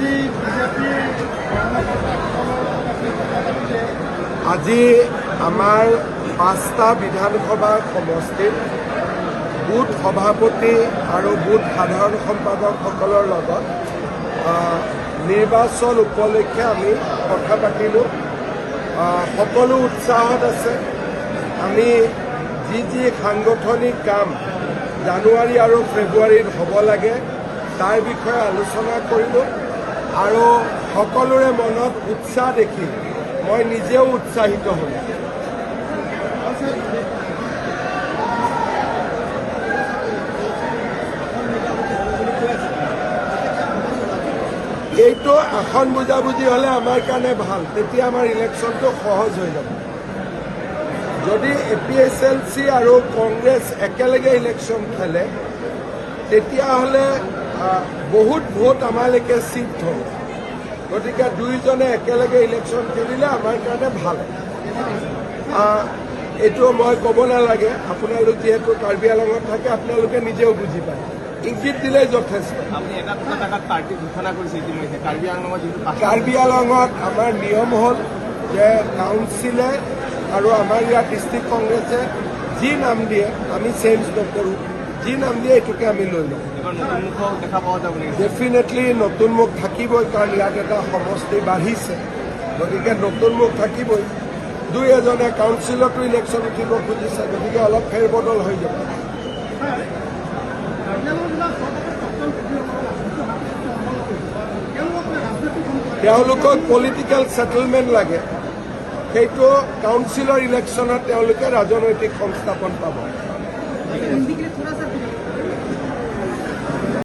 আজি বিজেপিৰ কৰ্মকৰ্তাসকলৰ লগত আপুনি কথা পাতিলে। আজি আমাৰ পাঁচটা বিধানসভা সমষ্টিৰ বুথ সভাপতি আৰু বুথ সাধাৰণ সম্পাদকসকলৰ লগত নিৰ্বাচন উপলক্ষে আমি কথা পাতিলোঁ। সকলো উৎসাহত আছে। আমি যি যি সাংগঠনিক কাম জানুৱাৰী আৰু ফেব্ৰুৱাৰীত হ'ব লাগে, তাৰ বিষয়ে আলোচনা কৰিলোঁ আৰু সকলোৰে মনত উৎসাহ দেখি মই নিজেও উৎসাহিত হ'লোঁ। আৰু ছাৰ, এইটো আসন বুজাবুজি হ'লে আমাৰ কাৰণে ভাল। তেতিয়া আমাৰ ইলেকশ্যনটো সহজ হৈ যাব। যদি এপিএছএলচি আৰু কংগ্ৰেছ একেলগে ইলেকশ্যন খেলে, তেতিয়াহ'লে বহুত ভোট আমালৈকে চিফ্ট হ'ব। গতিকে দুয়োজনে একেলগে ইলেকশ্যন খেলিলে আমাৰ কাৰণে ভাল। এইটো মই ক'ব নালাগে। আপোনালোক যিহেতু কাৰ্বি আলঙত থাকে, আপোনালোকে নিজেও বুজি পায়। ইংগিত দিলেই যথেষ্ট। আপুনি এটা দুটা জেগাত পাৰ্টি ঘোষণা কৰিছে ইতিমধ্যে। কাৰ্বি আংলঙত যিটো পাঁচটা কাৰ্বি আলঙত আমাৰ নিয়ম হ'ল যে কাউন্সিলে আৰু আমাৰ ইয়াত ডিষ্ট্ৰিক্ট কংগ্ৰেছে যি নাম দিয়ে, আমি চেঞ্জ নকৰোঁ। যি নাম দিয়ে, এইটোকে আমি লৈ লওঁ। এইবাৰ নতুন মুখো দেখা পোৱা যাব নেকি? ডেফিনেটলি নতুন মুখ থাকিবই, কাৰণ ইয়াত এটা সমষ্টি বাঢ়িছে। গতিকে নতুন মুখ থাকিবই। দুই এজনে কাউন্সিলতো ইলেকশ্যন উঠিব খুজিছে। গতিকে অলপ ফেৰ বদল হৈ যাব। কাৰ্বি আংলং জিলাৰ চৰকাৰৰ প্ৰাক্তন কৰ্মীসকলৰ যিটো আন্দোলন কৰিছে, তেওঁলোকক মানে ৰাজনৈতিক তেওঁলোকক পলিটিকেল ছেটেলমেণ্ট লাগে। সেইটো কাউন্সিলৰ ইলেকশ্যনত তেওঁলোকে ৰাজনৈতিক সংস্থাপন পাব। हिंदी के लिए थोड़ा सा।